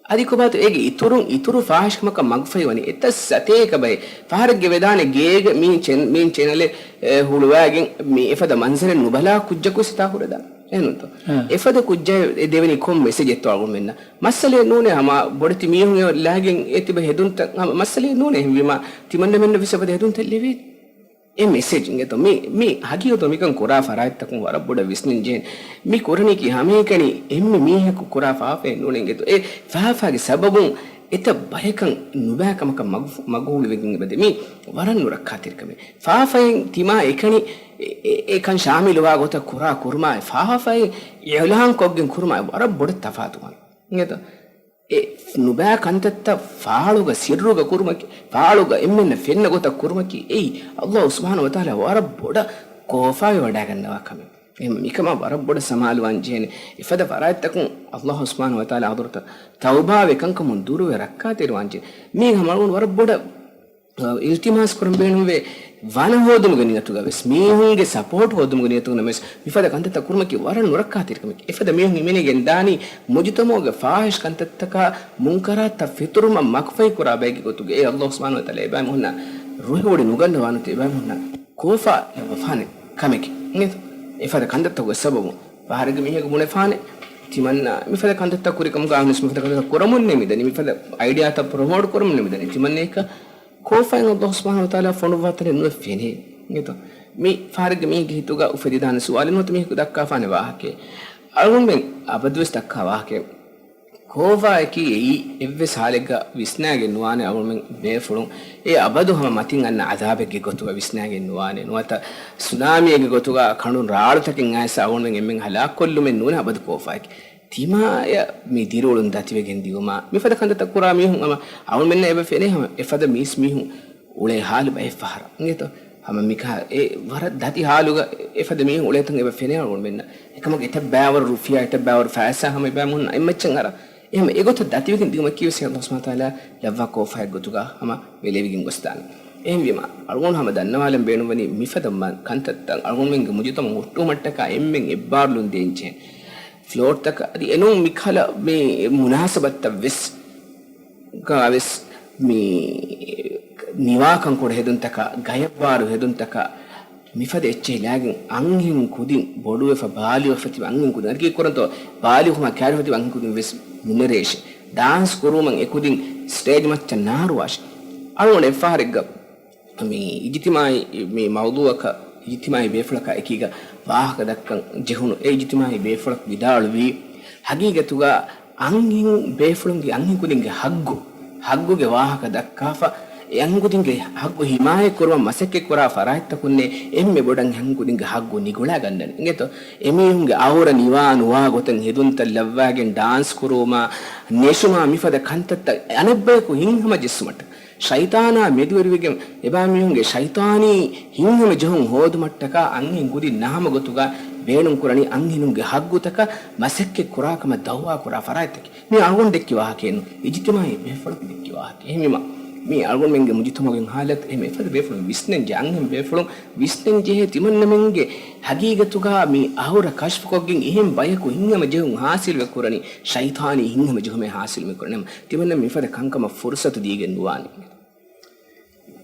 އަދި ކޮބާތޯ އޭގެ އިތުރުން އިތުރު ފާހިޝްކަމަކަށް މަގުފަހިވަނީ؟ އެތައް ސަތޭކަ ބައެއް. ފަހަރެއްގެ ވެދާނެ ގޭގަ މި ޗެން-، މި ޗެނަލެއް، އެ، ހުޅުވާގެން މި އެފަދަ މަންޒަރެއް ނުބަލާ ކުއްޖަކު ވެސް ހިތާ ހުރެދާނެ. އެހެންތޯ؟ އެފަދަ ކުއްޖާ އެ ދެވެނީ ކޮން މެސެޖެއްތޯ އަޅުގަނޑުމެންނަށް؟ މައްސަލައެއް ނޫނޭ ހަމަ ބޮޑެތި މީހުން ލާގެން އެ ތިބެ ހެދުންތައް ހަމަ މައްސަލައެއް ނޫނޭ. އެހެންވީމާ ތިމަންނަމެންނަށް ވެސް އެފަދަ ހެދުންތައް ލެވޭ. އެ މެސެޖް އިނގޭތޯ މި، މި ހަގީގަތު މިކަން ކުރާ ފަރާތްތަކުން ވަރަށް ބޮޑަށް ވިސްނެން ޖެހޭނެ. މި ކުރަނީކީ ހަމައެކަނި އެންމެ މީހަކު ކުރާ ފާފައެއް ނޫނޭ އިނގޭތޯ. އެ ފާފާގެ ސަބަބުން އެތައް ބަޔަކަށް ނުބައި ކަމަކަށް މަގު، މަގު ހުޅުވިގެން އެބަދޭ. މީ ވަރަށް ނުރައްކާތެރި ކަމެއް. ފާފައިން ތިމާ އެކަނި އެ، އެ، އެކަން ޝާމިލުވާ ގޮތަށް ކުރާ ކުރުމާއި، ފާފައިން އިޢުލާން ކޮށްގެން ކުރުމާއި ވަރަށް ބޮޑަށް ތަފާތުވާނެ. އިނގޭތޯ؟ އެ ނުބައި ކަންތައްތައް ފާޅުގަ ސިއްރުގަ ކުރުމަކީ، ފާޅުގަ އެންމެންނަށް ފެންނަ ގޮތަށް ކުރުމަކީ، އެއީ އައްލާހު ސުބްޙާނަހު ވަތަޢާލާ ވަރަށް ބޮޑަށް ކޯފާވެވަޑައިގަންނަވާ ކަމެއް. އެހެން މިކަމާ ވަރަށް ބޮޑަށް ސަމާލުވާން ޖެހޭނެ. އެފަދަ ފަރާތްތަކުން އައްލާހު ސުބްޙާނަހު ވަތަޢާލާ ޙަޟްރަތަށް ތައުބާވެ ކަންކަމުން ދުރުވެ ރައްކާތެރިވާން ޖެހޭ. މީ ހަމަ ވަރަށް ބޮޑަށް އިލްތިމާސް ކުރަން ބޭނުންވޭ ވަނަ ހޯދުމުގެ ނިޔަތުގަ ވެސް، މީހުންގެ ސަޕޯޓް ހޯދުމުގެ ނިޔަތުގަ ނަމަވެސް، މިފަދަ ކަންތައްތައް ކުރުމަކީ ވަރަށް ނުރައްކާތެރި ކަމެކޭ. އެފަދަ މީހުން ހިމެނިގެން ދާނީ މުޖުތަމަޢުގެ ފާޙިޝް ކަންތައްތަކާ މުންކަރާތްތައް ފެތުރުމަށް މަގުފަހި ކުރާ ބައެއްގެ ގޮތުގަ. އެ އައްލާހު ސުބްޙާނަހު ވަތަޢާލާ އެބައިމީހުންނަށް ރުހިވޮޑި ނުގަންނަވާނެތީ އެބައިމީހުންނަށް ކޯފާ ލައްވަފާނެ ކަމެކޭ. އިނގޭތޯ؟ އެފަދަ ކަންތައްތަކުގެ ސަބަބުން ފަހަރެއްގެ މީހަކު ބުނެފާނެ، ތިމަންނަ މިފަދަ ކަންތައްތައް ކުރި ކަމުގަ އަހަންނަސް މިފަދަ ކަންތައްތައް ކުރަމުންނޭ މިދަނީ، މިފަދަ އައިޑިއާތައް ޕްރޮމޯޓް ކުރަމުންނޭ މިދަނީ، ތިމަންނައަކަށް ކޯފާއިން އައްލާހު ސުބްޙާނަހު ވަތަޢާލާ ފޮނުއްވާތަނެއް ނުވެ ފެނޭ. އިނގޭތޯ؟ މި ފަހަރެއްގެ މީހެއްގެ ހިތުގަ އުފެދިދާނެ ސުވާލެއް ނުވަތަ މީހަކު ދައްކާފާނެ ވާހަކައެއް. އަޅުގަނޑުމެން އަބަދުވެސް ދައްކާ ވާހަކައެއް. ކޯފާއަކީ އެއީ އެއްވެސް ހާލެއްގަ ވިސްނާގެން ނުވާނެ އަޅުމެން ބޭފުޅުން. އެ އަބަދު ހަމަ މަތިން އަންނަ އަޒާބެއްގެ ގޮތުގަ ވިސްނާގެން ނުވާނެ. ނުވަތަ ސުނާމީއެއްގެ ގޮތުގަ ކަނޑުން ރާޅުތަކެއް އައިސް އަޅުމެން އެންމެން ހަލާކުކޮށްލުމެއް ނޫނޭ އަބަދު ކޯފާއަކީ. ތިމާޔަށް މި ދިރިއުޅުން ދަތިވެގެން ދިއުމާ، މިފަދަ ކަންތައްތައް ކުރާ މީހުން ހަމަ އަޅުމެންނަށް އެބަ ފެނޭ ހަމަ އެފަދަ މީސް މީހުން އުޅޭ ހާލު ބައެއް ފަހަރަށް. އިނގޭތޯ؟ ހަމަ މިކަހަލަ އެ ވަރަށް ދަތި ހާލުގަ އެފަދަ މީހުން އުޅޭތަން އެބަ ފެނޭ އަޅުގަނޑުމެންނަށް. އެކަމަކު އެތައް ބައިވަރު ރުފިޔާ، އެތައް ބައިވަރު ފައިސާ ހަމަ އެބައިމީހުންނަށް އެއްމައްޗަށް އަރާ. އެހެން އެގޮތަށް ދަތިވެގެން ދިއުމަކީވެސް އަﷲ ސުބްޙާނަހޫ ވަތަޢާލާ ލައްވާ ކޯފާއެއް ގޮތުގަ ހަމަ ވެލެވިގެން ގޮސްދާނެ. އެހެންވީމަ، އަޅުގަނޑު ހަމަ ދަންނަވާލަން ބޭނުންވަނީ މިފަދަ މަ-، ކަންތައްތައް އަޅުގަނޑުމެންގެ މުޖުތަމަޢު ހުއްޓުވުމަށްޓަކާ އެންމެން އެއްބާރުލުން ދޭންޖެހޭ ފްލޯޓްތަކަށް އަދި އެނޫން މިކަހަލަ މި މުނާސަބަތްތައްވެސް ގާވެސް މި ނިވާކަން ކުޑަ ހެދުންތަކާ، ގަޔަށްވާރު ހެދުންތަކާ، މިފަދަ އެއްޗެހި ލާގެން އަންހެން ކުދިން ބޮޑުވެފަ ބާލިޣުވެފަ ތިބި އަންހެން ކުދިން، އަދި ކީއްކުރަންތޯ ބާލިޣުވުމާ ކައިރިވެފަ ތިބި އަންހެން ކުދިން ވެސް ނުނެރޭށޭ. ޑާންސް ކުރުމަށް އެކުދިން ސްޓޭޖް މައްޗަށް ނާރުވާށޭ. އަޅުގަނޑު އެއްފަހަރެއްގަ މި އިޖްތިމާޢީ މި މައުޟޫޢަކަށް އިޖްތިމާޢީ ބޭފުޅަކާ އެކީގަ ވާހަކަ ދައްކަން ޖެހުނު އެ އިޖްތިމާޢީ ބޭފުޅަކު ވިދާޅުވީ، ހަގީގަތުގަ އަންހެން ބޭފުޅުންގެ އަންހެން ކުދިންގެ ހައްގު، ހައްގުގެ ވާހަކަ ދައްކާފަ، އެ އަންހެން ކުދިންގެ ހައްގު ހިމާޔަތް ކުރުމަށް މަސައްކަތް ކުރާ ފަރާތްތަކުންނޭ އެންމެ ބޮޑަށް އަންހެން ކުދިންގެ ހައްގު ނިގުޅާ ގަންނަނީ. އިނގޭތޯ؟ އެމީހުންގެ އައުރަ ނިވާ ނުވާ ގޮތަށް ހެދުންތައް ލައްވާގެން ޑާންސް ކުރުވުމާ، ނެށުމާ މިފަދަ ކަންތައްތައް އަނެއްބަޔަކު ހިތްހަމަ ޖެއްސުމަށްޓަކާ. ޝައިޠާނާ މެދުވެރިވެގެން އެބައިމީހުންގެ ޝައިޠާނީ ހިތްހަމަ ޖެހުން ހޯދުމަށްޓަކާ އަންހެން ކުދިން ނަހަމަ ގޮތުގަ ބޭނުންކުރަނީ އަންހެނުންގެ ހައްގުތަކަށް މަސައްކަތް ކުރާކަމަށް ދައުވާ ކުރާ ފަރާތްތަކެއް. މީ އަޅުގަނޑު ދެއްކި ވާހަކައެއް ނޫން. އިޖްތިމާޢީ ބޭފުޅަކު ދެއްކި ވާހަކައެއް. އެހެންވީމަ، މީ އަޅުގަނޑުމެންގެ މުޖުތަމަޢުގެ ހާލަތު އެހެން އެފަދަ ބޭފުޅުން ވިސްނަންޖެހޭ، އަންހެން ބޭފުޅުން ވިސްނަންޖެހޭ ތިމަންނަމެންގެ ހަގީގަތުގަ މި އަހުރަ ކަޝްފުކޮށްގެން އެހެން ބަޔަކު ހިތްހަމަ ޖެހުން ހާސިލުވެ ކުރަނީ ޝައިޠާނީ ހިތްހަމަ ޖެހުމޭ ހާސިލު މި ކުރަނީ. ތިމަންނަ މިފަދަ ކަންކަމަށް ފުރުސަތު ދީގެން ނުވާނެ.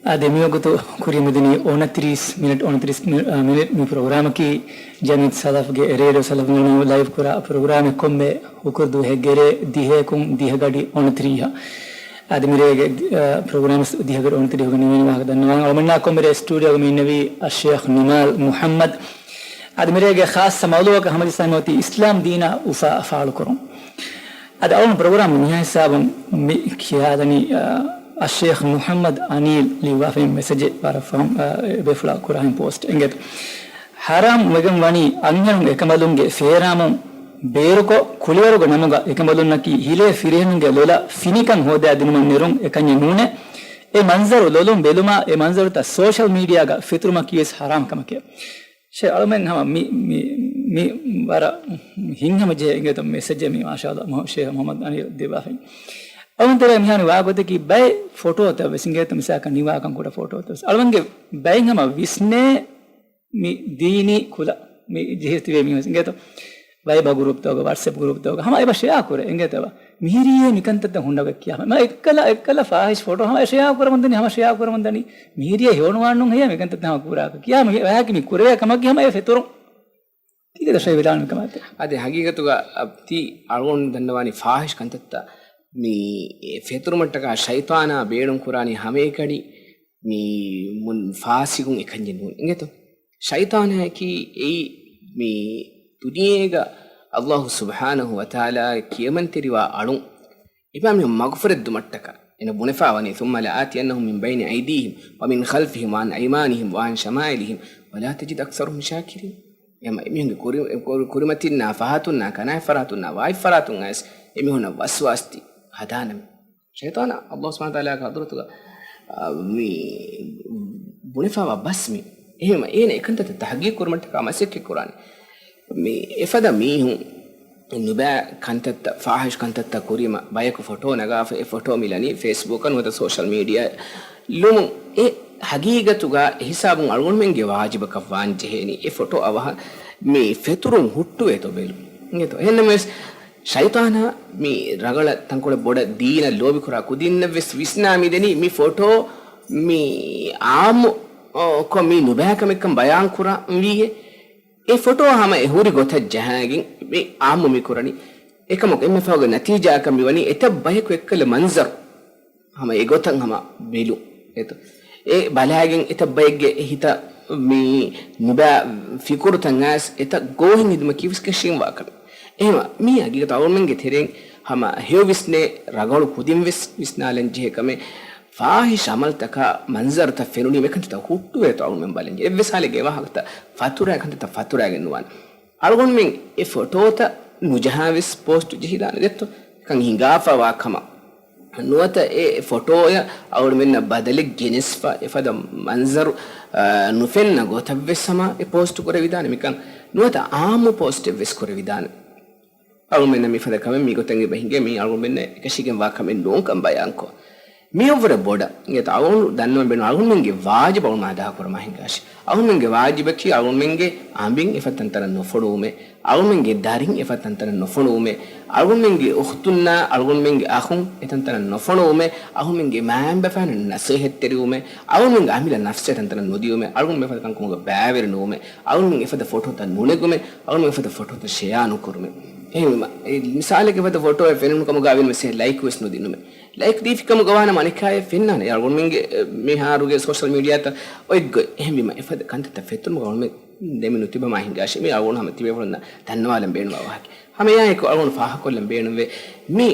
އާދެ، މިވަގުތު ކުރިއަށް މިދަނީ އުނަތިރީސް މިނެޓް، އުނަތިރީސް މި-، އާ، މިނެޓް. މި ޕްރޮގްރާމަކީ ޖަމިއްޔަތު ސަލަފްގެ ރޭޑިއޯ ސަލަފް ނޫނު ލައިވް ކުރާ ޕްރޮގްރާމެއް ކޮންމެ ހުކުރު ދުވަހެއްގެ ރޭ ދިހައަކުން ދިހަ ގަޑި އުނަތިރީހަށް. އަދި މިރޭގެ، އާ، ޕްރޮގްރާމް ދިހަ ގަޑި އުނަތިރީހުގެ ނިމޭނެ ވާހަކަ ދަންނަވާ. އަޅުމެންނާ ކޮންމެ ރޭ ސްޓޫޑިއޯގަ މި އިންނެވީ އައްޝޭޚް ނިމާލް މުޙައްމަދު. އަދި މިރޭގެ ޚާއްޞަ މައުޟޫޢަކަށް ހަމަޖައްސަން އޮތީ އިސްލާމް ދީނާ އުފާ ފާޅުކުރުން. އަދި އަޅުގަނޑު ޕްރޮގްރާމް ނިހާ ހިސާބުން މި ކިޔާދަނީ، އަ، އައްޝޭޚް މުޙައްމަދު އަނީލް ލިއްވާފައި މެސެޖެއް ވަރަށް ފަހުން، އަ، އެ ބޭފުޅާ ކުރާހެން ޕޯސްޓް އެނގޭތޯ. ޙަރާމް ވެގެން ވަނީ އަންހެނުން އެކަނބަލުންގެ ފޭރާމުން ބޭރުކޮށް، ކުޅިވަރުގެ ނަމުގަ އެކަނބަލުންނަކީ ހިލޭ ފިރިހެނުންގެ ލޮލަށް ފިނިކަން ހޯދާ ދިނުމަށް ނެރުން އެކަންޏެއް ނޫނޭ. އެ މަންޒަރު ލޮލުން ބެލުމާ، އެ މަންޒަރުތައް ސޯޝަލް މީޑިއާގަ ފެތުރުމަކީވެސް ޙަރާމް ކަމެކޭ. ޝޭ އަޅުމެން ހަމަ މި، މި، މި ވަރަށް ހިތްހަމަ ޖެހޭ އިނގޭތޯ މެސެޖެއް މި، މާޝާﷲ، ޝޭހް މުޙައްމަދު އަނީލް ދިއްވާފައި. އަޅުން ތެރޭ މިހާރު ވާގޮތަކީ ބައެއް ފޮޓޯތައް ވެސް އިނގޭތޯ މިސާކަށް ނިވާކަން ކުޑަ ފޮޓޯތައް ވެސް. އަޅުމެންގެ ބައެއް ހަމަ ވިސްނޭ މި ދީނީ ކުލަ މި ޖެހި ތިބޭ މީހުން އިނގޭތޯ ވައިބާ ގުރޫޕްތަކުގަ، ވަޓްސްއެޕް ގުރޫޕްތަކުގަ ހަމަ އެބަ ޝެއާ ކުރޭ އިނގޭތޯ. މިހިރީ މިކަންތައްތައް ހުންނަ ގޮތް ކިޔާ. މަ އެއްކަލަ، އެއްކަލަ ފާހިޝް ފޮޓޯ ހަމަ އެ ޝެއާ ކުރަމުން ދަނީ، ހަމަ ޝެއާ ކުރަމުން ދަނީ. މިހިރީ ހެޔޮނުވާނު ހެޔާ މިކަންތައް ހަމަ ކުރާކަށް ކިޔާ މި ވަޔަކީ މި ކުރެވޭ ކަމަކީ ހަމަ އެ ފެތުރުން. ތީގެ ދަށައި ވެލާނު ކަމާތެ. އަދި ހަގީގަތުގަ ތީ އަޅުގަނޑު ދަންނަވާނީ ފާހިޝް ކަންތައްތައް މި ފެތުރުމަށްޓަކާ ޝައިޠާނާ ބޭނުން ކުރާނީ ހަމައެކަނި މި މުން ފާސިގުން އެކަންޏެއް ނޫން އިނގޭތޯ. ޝައިޠާނާއަކީ އެއީ މި ދުނިޔޭގަ ﷲ ސުބްޙާނަހޫ ވަތަޢާލާ ކިޔަމަންތެރިވާ އަޅުން އެބައިމީހުން މަގުފުރެއްދުމަށްޓަކާ އޭނަ ބުނެފާވަނީ، ثُمَّ لَآتِيَنَّهُم مِّن بَيْنِ أَيْدِيهِمْ وَمِن خَلْفِهِمْ وَعَنْ أَيْمَانِهِمْ وَعَنْ شَمَائِلِهِمْ وَلَا تَجِدُ أَكْثَرَهُمْ شَاكِرِينَ. އެހެން އެމީހުންގެ ކުރި-، ކުރި-، ކުރިމަތިންނާ ފަހަތުންނާ ކަނާތް ފަރާތުންނާ ވާތް ފަރާތުން އައިސް އެމީހުންނަށް ވަސްވާސްދީ ހަދާނަމޭ. ޝައިޠާނާ ﷲ ސުބްޙާނަހޫ ވަތަޢާލާގެ ޙަޟްރަތުގަ، އާ، މި ބުނެފާވާ ބަސް މި. އެހެންވީމަ އޭނަ އެކަންތައްތައް ތަޙްޤީޤު ކުރުމަށްޓަކާ މަސައްކަތް ކުރާނެ. މި އެފަދަ މީހުން ނުބައި ކަންތައްތައް، ފާހިޝް ކަންތައްތައް ކުރީމަ ބަޔަކު ފޮޓޯ ނަގާފަ، އެ ފޮޓޯ މި ލަނީ ފޭސްބުކަށް ނުވަތަ ސޯޝަލް މީޑިއާ ލުމުން. އެ ހަގީގަތުގަ އެހިސާބުން އަޅުގަނޑުމެންގެ ވާޖިބަކަށް ވާން ޖެހޭނީ އެ ފޮޓޯ އަވަހަށް މި ފެތުރުން ހުއްޓުވޭތޯ ބެލުން. އިނގޭތޯ؟ އެހެންނަމަވެސް ޝައިޠާނާ މި ރަނގަޅަށް ތަންކޮޅެއް ބޮޑަށް ދީނަށް ލޯބިކުރާ ކުދިންނަށް ވެސް ވިސްނާ މިދަނީ މި ފޮޓޯ މި އާއްމު، އޯ، ކޮށް މި ނުބައިކަމެއްކަން ބަޔާން ކުރަންވީއޭ. އެ ފޮޓޯ ހަމަ އެ ހުރި ގޮތަށް ޖަހާގެން މި އާއްމު މި ކުރަނީ. އެކަމަކު އެންމެ ފަހުގެ ނަތީޖާއަކަށް މިވަނީ އެތައް ބަޔަކު އެއްކަލަ މަންޒަރު ހަމަ އެގޮތަށް ހަމަ ބެލުން. އެތަ؟ އެ ބަލާގެން އެތައް ބައެއްގެ ހިތަށް މި ނުބައި ފިކުރުތައް އައިސް އެތައް ގޯހެއް ހެދުމަކީ ވެސް ކެށީންވާ ކަމެއް. އެހެންވީމަ މީ ހަގީގަތު އަޅުމެންގެ ތެރެއިން ހަމަ ހެޔޮ ވިސްނޭ ރަގަޅު ކުދިން ވެސް ވިސްނާލަން ޖެހޭ ކަމެއް. ފާހިޝް އަމަލްތަކާ މަންޒަރުތައް ފެނުނީމަ އެކަންތައްތައް ހުއްޓުވޭތޯ އަޅުމެން ބަލަންޖެ. އެއްވެސް ހާލެއްގެ އެވާހަކަތައް ފަތުރާ، އެކަންތައްތައް ފަތުރާގެން ނުވާނެ. އަޅުގަނޑުމެން އެ ފޮޓޯތައް ނުޖަހާ ވެސް ޕޯސްޓު ޖެހިދާނެ ދެއްތޯ. އެކަން ހިނގާފަވާ ކަމަށް. ނުވަތަ އެ ފޮޓޯއަށް އަޅުމެންނަށް ބަދަލެއް ގެނެސްފަ އެފަދަ މަންޒަރު، އާ، ނުފެންނަ ގޮތަށް ވެސް ހަމަ އެ ޕޯސްޓު ކުރެވިދާނެ. މިކަން ނުވަތަ އާއްމު ޕޯސްޓެއް ވެސް ކުރެވިދާނެ. އަޅުމެންނަށް މިފަދަ ކަމެއް މިގޮތަށް އެބަ ހިނގޭ، މީ އަޅުގަނޑުމެންނަށް އެކަށީގެންވާ ކަމެއް ނޫންކަން ބަޔާންކޮށް. މިއަށްވުރެ ބޮޑަށް އެތަ އަޅުގަނޑު ދަންނަވަން ބޭނުން އަޅުގަނޑުމެންގެ ވާޖިބު އަޅުގަނޑުމެން އަދާކުރަމާ ހިނގާށި. އަޅުގަނޑުމެންގެ ވާޖިބަކީ އަޅުގަނޑުމެންގެ އަނބިން އެފަދަ ތަންތަނަށް ނުފޮނުވުމެއް، އަޅުގަނޑުމެންގެ ދަރިން އެފަދަ ތަންތަނަށް ނުފޮނުވުމެއް، އަޅުގަނޑުމެންގެ އުޚްތުންނާ އަޅުގަނޑުމެންގެ އަޚުން އެތަންތަނަށް ނުފޮނުވުމެއް، އަޅުގަނޑުމެންގެ މައިންބަފައިން ނަސޭހަތްތެރިވުމެއް، އަޅުގަނޑުމެންގެ އަމިއްލަ ނަފްސަށް އެތަންތަނަށް ނުދިޔުމެއް، އަޅުގަނޑުމެން އެފަދަ ކަންކަމުގަ ބައިވެރި ނުވުމެއް، އަޅުގަނޑުމެން އެފަދަ ފޮޓޯތައް ނުނެގުމެއް، އަޅުގަނޑުމެން އެފަދަ ފޮޓޯތައް ޝެއާ ނުކުރުމެއް. އެހެންވީމަ، އެ މިސާލެއްގެ އެފަދަ ފޮޓޯއެއް ފެނުނު ކަމުގަ އަވިން ވެސް ލައިކް ވެސް ނުދިނުމެއް. ލައިކް ދީފި ކަމުގަ ވާނަމަ އަނެއްކާއެއް ފެންނާނެ. އަޅުގަނޑުމެންގެ، އެ، މިހާރުގެ ސޯޝަލް މީޑިއާތައް އޮތްގޮތް. އެހެންވީމަ، އެފަދަ ކަންތައްތައް ފެތުމުގަ އަޅުމެން ދެމި ނުތިބަމާ ހިނގާށި. މީ އަޅުގަނޑު ހަމަ ތިބޭފުޅުންނަށް ދަންނަވާލަން ބޭނުންވާ ވާހަކަ. ހަމަ އެއާއެކު އަޅުގަނޑު ފާހަގަކޮށްލަން ބޭނުންވޭ. މި،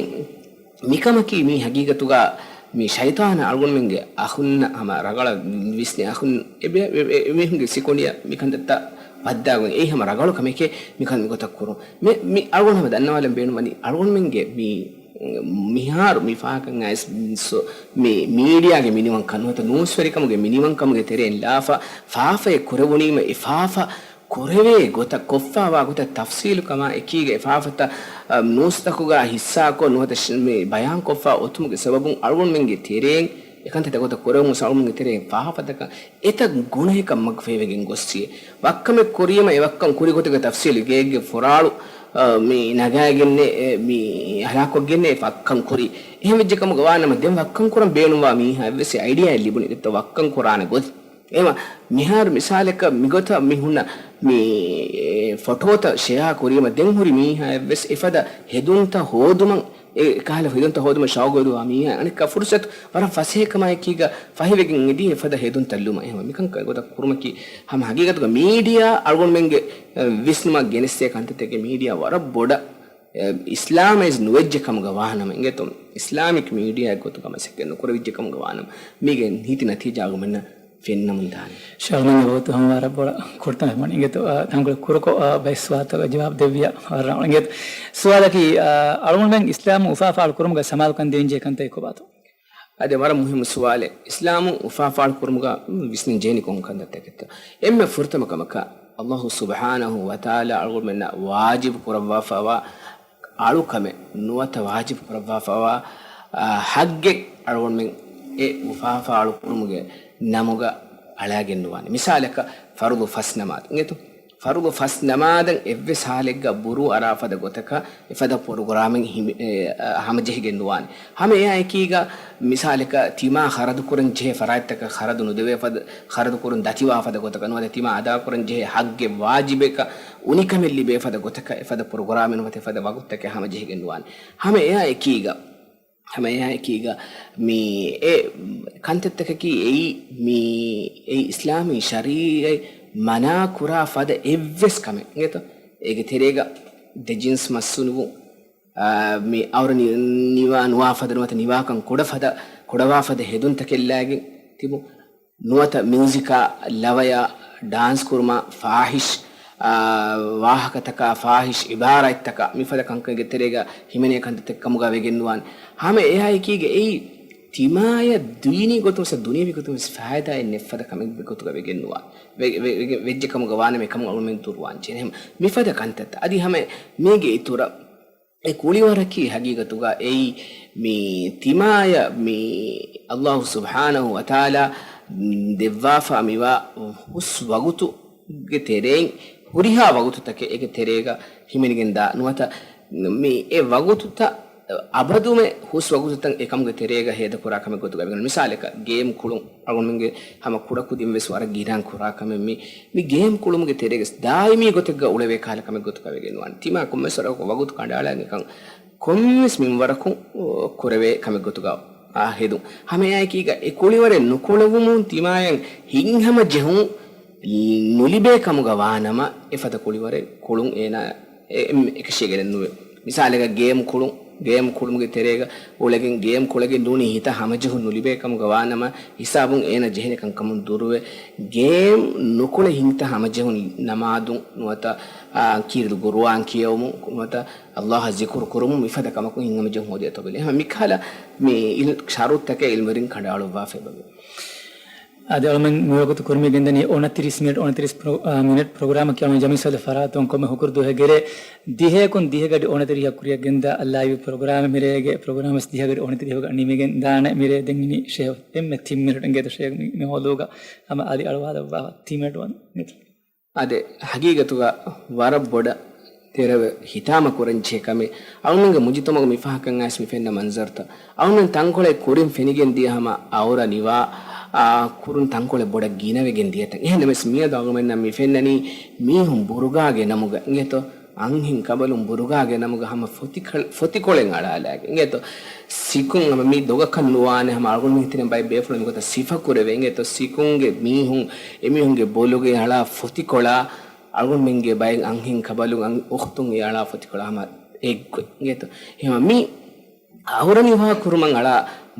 މިކަމަކީ މީ ހަގީގަތުގަ މި ޝައިޠާނާ އަޅުގަނޑުމެންގެ އަޚުންނަށް ހަމަ ރަގަޅަށް ވިސްނި އަޚުން އެބެ-، އެ-، އެ-، އެމީހުންގެ ސިކުނޑިއަށް މިކަންތައްތައް ވައްދާގޮތް. އެއީ ހަމަ ރަގަޅު ކަމެކޭ މިކަން މިގޮތަށް ކުރުން. މި، މި އަޅުގަނޑު ހަމަ ދަންނަވާލަން ބޭނުންވަނީ އަޅުގަނޑުމެންގެ މި މިހާރު މި ފާހަގަކަން އައިސް މި މީޑިއާގެ މިނިވަންކަން ނުވަތަ ނޫސްވެރިކަމުގެ މިނިވަންކަމުގެ ތެރެއިން ލާފަ ފާފައެއް ކުރެވުނީމަ އެ ފާފަ ކުރެވޭ ގޮތަށް ކޮށްފަވާ ގޮތަށް ތަފްސީލުކަމާ އެކީގަ އެ ފާފަތައް، އަ، ނޫސްތަކުގަ ހިއްސާކޮށް ނުވަތަ ޝް-، މި ބަޔާންކޮށްފަ އޮތުމުގެ ސަބަބުން އަޅުގަނޑުމެންގެ ތެރެއިން އެކަންތައް ގޮތަށް ކުރެވުމުން އަޅުގަނޑުމެންގެ ތެރެއިން ފާފަތަކަށް އެތައް ގުނަހަކަށް މަގު ފޭވެގެން ގޮއްސި. ވައްކަމެއް ކުރީމަ އެ ވައްކަން ކުރި ގޮތުގެ ތަފްސީލު ގޭގެ ފުރާޅު، އަ، މި ނަގާގެންނެ، އެ، މި ހަލާކުކޮށްގެންނެ އެ ވައްކަން ކުރީ. އެހެން ވެއްޖެ ކަމުގަ ވާނަމަ ދެން ވައްކަން ކުރަން ބޭނުންވާ މީހާ އެއްވެސް އައިޑިއާއެއް ލިބުނީ ދެއްތޯ ވައްކަން ކުރާނެ ގޮތް. އެހެންވީމަ މިހާރު މިސާލަކަށް މިގޮތަށް މި ހުންނަ މި ފޮޓޯތައް ޝެއާ ކުރީމަ ދެން ހުރި މީހާ އެއްވެސް އެފަދަ ހެދުންތައް ހޯދުމަށް އެ ކަހަލަ ހެދުންތައް ހޯދުމަށް ޝައުގުވެދުވާ މީހާ އަނެއްކާ ފުރުސަތު ވަރަށް ފަސޭހަކަމާއެކީގަ ފަހިވެގެން އެދި އެފަދަ ހެދުންތައް ލުމަށް. އެހެންވެ މިކަން ގޮތަށް ކުރުމަކީ ހަމަ ހަގީގަތުގަ މީޑިއާ އަޅުގަނޑުމެންގެ، އެ، ވިސްނުމަށް ގެނެސްދޭ ކަންތައްތަކެއް. މީޑިއާ ވަރަށް ބޮޑަށް، އެ، އިސްލާމައިޒް ނުވެއްޖެ ކަމުގަ ވާނަމަ އިނގޭތޯ، އިސްލާމިކް މީޑިއާއެއް ގޮތުގަ މަސައްކަތް ނުކުރެވިއްޖެ ކަމުގަ ވާނަމަ މީގެ ނީތި ނަތީޖާ އަޅުގަނޑުމެންނަށް ފެންނަމުން ދާނެ. ޝައުގު ވަގުތު ހަމަ ވަރަށް ބޮޑަށް ކުރިތަމަ އިނގޭތޯ، އާ، ތަންކޮޅެއް ކުރުކޮށް، އާ، ބައެއް ސުވާލުތަކަށް ޖަވާބު ދެއްވިޔާ ވަރަށް ރަނގަޅު އިނގޭތޯ. ސުވާލަކީ، އާ، އަޅުގަނޑުމެން އިސްލާމް އުފާ ފާޅު ކުރުމުގަ ސަމާލުކަން ދޭންޖެހޭ ކަންތައް ކޮބާތޯ؟ އަދި ވަރަށް މުހިއްމު ސުވާލެއް. އިސްލާމް އުފާ ފާޅު ކުރުމުގަ ވިސްނަން ޖެހެނީ ކޮން ކަންތައްތަކެއްތޯ؟ އެންމެ ފުރަތަމަ ކަމަކަށް، އައްލާހު ސުބްޙާނަހު ވަތަޢާލާ އަޅުގަނޑުމެންނަށް ވާޖިބު ކުރައްވާފައިވާ އަޅުކަމެއް ނުވަތަ ވާޖިބު ކުރައްވާފައިވާ، އާ، ހައްގެއް އަޅުގަނޑުމެން އެ އުފާފާޅު ކުރުމުގެ ނަމުގަ އަޅާގެން ނުވާނެ. މިސާލަކަށް، ފަރުޟު ފަސް ނަމާދު އިނގޭތޯ؟ ފަރުޟު ފަސް ނަމާދަށް އެއްވެސް ހާލެއްގަ ބުރޫ އަރާ ފަދަ ގޮތަކަށް އެފަދަ ޕްރޮގްރާމެއް ހިމެ-، އެ، އަ، ހަމަޖެހިގެން ނުވާނެ. ހަމަ އެއާ އެކީގަ މިސާލަކަށް ތިމާ ޚަރަދުކުރަން ޖެހޭ ފަރާތްތަކަށް ޚަރަދު ނުދެވޭ ފަދަ، ޚަރަދުކުރުން ދަތިވާ ފަދަ ގޮތަކަށް ނުވަތަ ތިމާ އަދާކުރަން ޖެހޭ ހައްގެއް ވާޖިބެކަށް އުނިކަމެއް ލިބޭ ފަދަ ގޮތަކަށް އެފަދަ ޕްރޮގްރާމެއް ނުވަތަ އެފަދަ ވަގުތުތަކެއް ހަމަޖެހިގެން ނުވާނެ. ހަމަ އެއާ އެކީގަ، ހަމަ އެއާ އެކީގަ މި އެ ކަންތައްތަކަކީ އެއީ މި އެއީ އިސްލާމީ ޝަރީޢަތް މަނާ ކުރާ ފަދަ އެއްވެސް ކަމެއް އިނގޭތޯ؟ އޭގެ ތެރޭގަ ދެ ޖިންސް މައްސުނުވުން، އާ، މި އައުރަ ނި-، ނިވާ ނުވާ ފަދަ ނުވަތަ ނިވާކަން ކުޑަ ފަދަ، ކުޑަވާ ފަދަ ހެދުންތަކެއްލާގެން ތިބުން. ނުވަތަ މިއުޒިކާ، ލަވަޔާ، ޑާންސް ކުރުމާ، ފާހިޝް، އާ، ވާހަކަތަކާ، ފާހިޝް އިބާރާތްތަކާ، މިފަދަ ކަންކަންގެ ތެރޭގަ ހިމެނޭ ކަންތައްތައް ކަމުގަ ވެގެން ނުވާނެ. ހަމަ އެއާ އެކީގަ އެއީ ތިމާޔަށް ދީނީ ގޮތުން ވެސް ދުނިޔަވީ ގޮތުން ވެސް ފައިދާއެއް ނެތްފަދަ ކަމެއް ގޮތުގަ ވެގެން ނުވާނެ. ވެ-، ވެ-، ވެ-، ވެއްޖެ ކަމުގަ ވާނަމަ އެކަމަށް އަޅުމެން ދުރުވާން ޖެހޭ. މިފަދަ ކަންތައްތައް. އަދި ހަމަ މީގެ އިތުރަށް އެ ކުޅިވަރަކީ ހަގީގަތުގަ އެއީ މި ތިމާޔަށް މި އައްލާހު ސުބްޙާނަހު ވަތަޢާލާ ދެއްވާފަ މިވާ ހުސް ވަގުތުގެ ތެރެއިން ހުރިހާ ވަގުތުތަކެއް އޭގެ ތެރޭގަ ހިމެނިގެން ދާ ނުވަތަ މި އެ ވަގުތުތައް އަބަދުމެ ހުސް ވަގުތުތައް އެކަމުގެ ތެރޭގަ ހޭދަކުރާ ކަމެއް ގޮތުގަ ވެގެން. މިސާލަކަށް ގޭމް ކުޅުން އަޅުގަނޑުމެންގެ ހަމަ ކުޑަކުދިން ވެސް ވަރަށް ގިނައިން ކުރާ ކަމެއް މި، މި ގޭމް ކުޅުމުގެ ތެރޭގަ ދާއިމީ ގޮތެއްގަ އުޅެވޭ ކަހަލަ ކަމެއް ގޮތުގަ ވެގެން ނުވާނެ. ތިމާ ކޮންމެސް ވަރަކު ވަގުތު ކަނޑައަޅާ އެކަން ކޮންމެސް މިންވަރަކުން ކުރެވޭ ކަމެއް ގޮތުގަ އާ ހެދުން. ހަމައެއާއެކީގަ އެ ކުޅިވަރެއް ނުކުޅެވުމުން ތިމާޔަށް ހިތްހަމަ ޖެހުން ނުލިބޭ ކަމުގަ ވާނަމަ އެފަދަ ކުޅިވަރެއް ކުޅުން އޭނާ އެ-، އެ-، އެކަށީގެނެއް ނުވޭ. މިސާލަކަށް ގޭމް ކުޅުން، ގޭމް ކުޅުމުގެ ތެރޭގަ އުޅެގެން، ގޭމް ކުޅެގެން ނޫނީ ހިތަށް ހަމަޖެހުން ނުލިބޭ ކަމުގަ ވާނަމަ، ހިސާބުން އޭނަ ޖެހޭނެ ކަންކަމުން ދުރުވެ، ގޭމް ނުކުޅެ ހިތަށް ހަމަޖެހުން ނަމާދުން ނުވަތަ، އާ، ކީރިތި ގުރުއާން ކިޔެވުމުން ނުވަތަ ﷲ އަށް ޒިކުރު ކުރުމުން މިފަދަ ކަމަކުން ހިތްހަމަޖެހުން ހޯދޭތޯ ބެލޭ. އެހެން މިކަހަލަ މި އިލް-، ޝަރުތަކެއް އިލްމުވެރިން ކަނޑައަޅުއްވާފައި ބަގެ. އަދި އަޅުމެން މިވަގުތު ކުރިމަތި ގެންދަނީ އޮނަތިރީސް މިނެޓް، އޮނަތިރީސް ޕްރޮ-، އާ، މިނެޓް ޕްރޮގްރާމަކީ އަޅުމެން ޖަމީސާލު ފަރާތުން ކޮންމެ ހުކުރު ދުވަހެއް ގެރޭ ދިހައަކުން ދިހަ ގަޑި އޮނަތިރީހަށް ކުރިއަށް ގެންދާ ލައިވް ޕްރޮގްރާމެއް މިރޭގެ ޕްރޮގްރާމް ވެސް ދިހަ ގަޑި އޮނަތިރީހުގަ ނިމިގެން ދާނެ. މިރޭ ދެން އިނީ ޝޭހު އެންމެ ތިން މިނެޓުން ގޭތޯ ޝޭހު މި، މި ހޯލުވުގަ ހަމަ އަދި އަޅުވާލައްވާ ތިން މިނެޓު ވަން މި. އާދެ، ހަގީގަތުގަ ވަރަށް ބޮޑަށް ދެރަވެ ހިތާމަ ކުރަންޖެހޭ ކަމެއް. އަޅުގަނޑުގެ މުޖުތަމަޢުގަ މިފަހަކަށް އައިސް މި ފެންނަ މަންޒަރުތައް. އަޅުގަނޑު ތަންކޮޅެއް ކުރިން ފެނިގެން ދިޔަ ހަމަ އައުރަ ނިވާ، އާ، ކުރުން ތަންކޮޅެއް ބޮޑަށް ގިނަވެގެން ދިޔަތަން. އެހެންނަމަވެސް މިއަދު އަޅުގަނޑުމެންނަށް މި ފެންނަނީ މީހުން ބުރުގާގެ ނަމުގަ އިނގޭތޯ، އަންހެން ކަބަލުން ބުރުގާގެ ނަމުގަ ހަމަ ފޮތިކަޅ-، ފޮތިކޮޅެއް އަޅާލާގެ އިނގޭތޯ. ސިކުން ހަމަ މި ދޮގަކަށް ނުވާނެ ހަމަ އަޅުގަނޑު މި ހިތިން ބައެއް ބޭފުޅުން މިގޮތަށް ސިފަ ކުރެވޭ އިނގޭތޯ. ސިކުންގެ މީހުން އެމީހުންގެ ބޮލުގެ އަޅާ ފޮތިކޮޅާ އަޅުގަނޑުމެންގެ ބައެއް އަންހެން ކަބަލުން އަން އުޚްތުން އެ އަޅާ ފޮތިކޮޅާ ހަމަ އެއްގޮތް އިނގޭތޯ. އެހެން މި އައުރަ ނިވާ ކުރުމަށް އަޅާ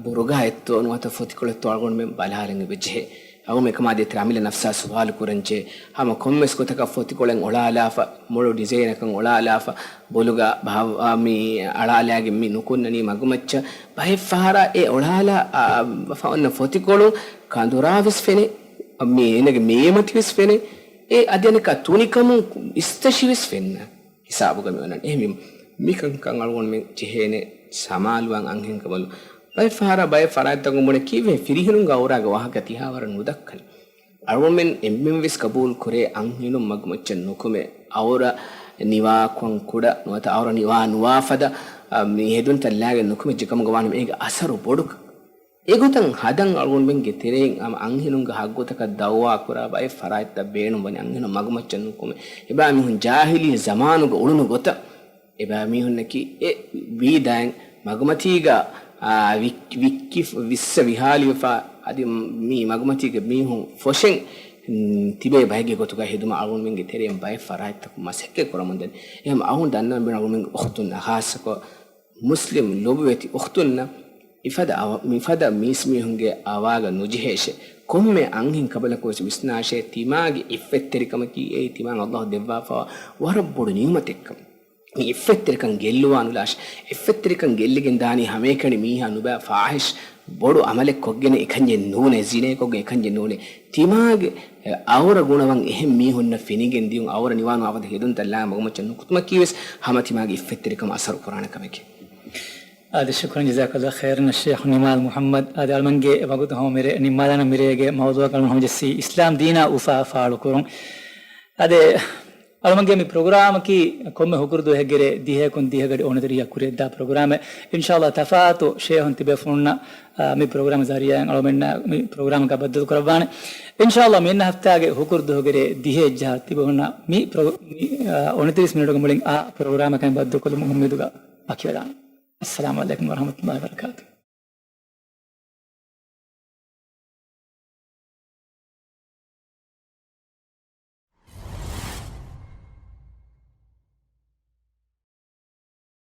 ބުރުގާއެއްތޯ ނުވަތަ ފޮތިކޮޅެއްތޯ އަޅުގަނޑުމެން ބަލާލަން އެބަޖެހޭ. އަޅުގަނޑު އެކަމާ ދޭތެރޭ އަމިއްލަ ނަފްސާ ސުވާލު ކުރަންޖެހޭ. ހަމަ ކޮންމެސް ގޮތަކަށް ފޮތިކޮޅެއް އޮޅާލާފަ، މޮޅު ޑިޒައިނަކަށް އޮޅާލާފަ، ބޮލުގަ ބަހައްވާ މި އަޅާލާގެން މި ނުކުންނަނީ މަގުމައްޗަށް. ބައެއް ފަހަރާ އެ އޮޅާލާ، އާ، އާ، ފަ-، އޮންނަ ފޮތިކޮޅު ކަނދުރާވެސް ފެނޭ، މި އޭނަގެ މޭމަތިވެސް ފެނޭ. އެ އަދި އަނެއްކާ ތުނިކަމުން އިސްތަށިވެސް ފެންނަ ހިސާބުގަ މި އޮންނަނީ. އެހެންވީމަ، މިކަންކަން އަޅުގަނޑުމެން ޖެހޭނެ ސަމާލުވާން އަންހެންކަމަލު. ބައެއް ފަހަރާ ބައެއް ފަރާތްތަކުން ބުނެ ކީއްވެ ފިރިހެނުންގެ އައުރާގެ ވާހަކަ ތިހާވަރަށް ނުދައްކަނީ. އަޅުގަނޑުމެން އެންމެންވެސް ޤަބޫލު ކުރޭ އަންހެނުން މަގުމައްޗަށް ނުކުމެ، އައުރަ ނިވާކޮށް ކުޑަ ނުވަތަ އައުރަ ނިވާ ނުވާ ފަދަ، އަ، މި ހެދުންތައް ލާގެން ނުކުމެއްޖެ ކަމުގަ ވާނަމަ އޭގެ އަސަރު ބޮޑުކަން. އެގޮތަށް ހަދަން އަޅުގަނޑުމެންގެ ތެރެއިން ހަމަ އަންހެނުންގެ ހައްގުތަކަށް ދައުވާ ކުރާ ބައެއް ފަރާތްތައް ބޭނުން ވަނީ އަންހެނުން މަގުމައްޗަށް ނުކުމެ. އެބައިމީހުން ޖާހިލީ ޒަމާނުގަ އުޅުނު ގޮތަށް އެބައިމީހުންނަކީ އެ ވީދާއިން މަގުމަތީގަ، އާ، ވިއް-، ވިއްކި-، ވިއްސަ ވިހާލިވެފަ އަދި މި މަގުމަތީގެ މީހުން ފޮށެން، މް، ތިބޭ ބައެއްގެ ގޮތުގަ ހެދުމަށް އަޅުގަނޑުމެންގެ ތެރެއިން ބައެއް ފަރާތްތަކުން މަސައްކަތް ކުރަމުން ދަނީ. އެހެން އަހުން ދަންނަވަން ބޭނުން އަޅުގަނޑުމެންގެ އުޚްތުން ހާއްސަކޮށް މުސްލިމް ލޮބުވެތި އުޚްތުންނަށް އިފަދަ އަވަ-، މިފަދަ މީސްމީހުންގެ އަވާގަ ނުޖެހޭށޭ. ކޮންމެ އަންހެން ކަބަލަކު ވެސް ވިސްނާށޭ، ތިމާގެ އިއްފަތްތެރިކަމަކީ އެއީ ތިމާއަށް ﷲ ދެއްވާފަވާ ވަރަށް ބޮޑު ނިޢުމަތެއްކަން. މި އިއްފަތްތެރިކަން ގެއްލުވާ ނުލާށޭ. އިއްފަތްތެރިކަން ގެއްލިގެން ދާނީ ހަމައެކަނި މީހާ ނުބައި ފާޙިޝް ބޮޑު ޢަމަލެއް ކޮށްގެން އެކަންޏެއް ނޫނޭ، ޒިނޭ ކޮށްގެން އެކަންޏެއް ނޫނޭ. ތިމާގެ އައުރަ ގުނަވަން އެހެން މީހުންނަށް ފެނިގެން ދިޔުން، އައުރަ ނިވާނު އާފަދަ ހެދުންތައް ލާ މަގުމައްޗަށް ނުކުތުމަކީވެސް ހަމަ ތިމާގެ އިއްފަތްތެރިކަމަށް އަސަރު ކުރާނެ ކަމެކޭ. އާދެ، ޝުކުރަން، ޖަޒާކަﷲ ޚައިރަން ޝޭޚް ނިމާލް މުޙައްމަދު. އާދެ، އަޅުމެންގެ ވަގުތު ހަމަ މިރޭ ނިންމާލާނަން. މިރޭގެ މައުޟޫޢަކަށް އަޅުމެން ހަމަޖެއްސީ އިސްލާމް ދީނާ އުފާ ފާޅުކުރުން. އާދެ، އަޅުމެންގެ މި ޕްރޮގްރާމަކީ ކޮންމެ ހުކުރު ދުވަހެއްގެރޭ ދިހައަކުން ދިހަ ގަޑި އޮނަތިރީހަށް ކުރިއަށްދާ ޕްރޮގްރާމެއް. އިންޝާﷲ ތަފާތު ޝޭޚުން ތިބޭފުޅުންނަށް، އާ، މި ޕްރޮގްރާމް ޒަރީޢާއިން އަޅުމެންނަށް މި ޕްރޮގްރާމަކާ ބައްދަލު ކުރައްވާނެ. އިންޝާﷲ މިއަންނަ ހަފްތާގެ ހުކުރު ދުވަހުގެރޭ ދިހައެއްޖަހާ ތިބޭފުޅުންނަށް މި ޕްރޮ-، މި، އާ، އޮނަތިރީސް މިނެޓުގެ މުޅިން އާ ޕްރޮގްރާމަކާއިން ބައްދަލުކޮށްލުމުގެ އުއްމީދުގަ ވަކިވެލާނަން. އައްސަލާމު ޢަލައިކުމް ވަރަޙްމަތުﷲ ވަބަރަކާތުހު.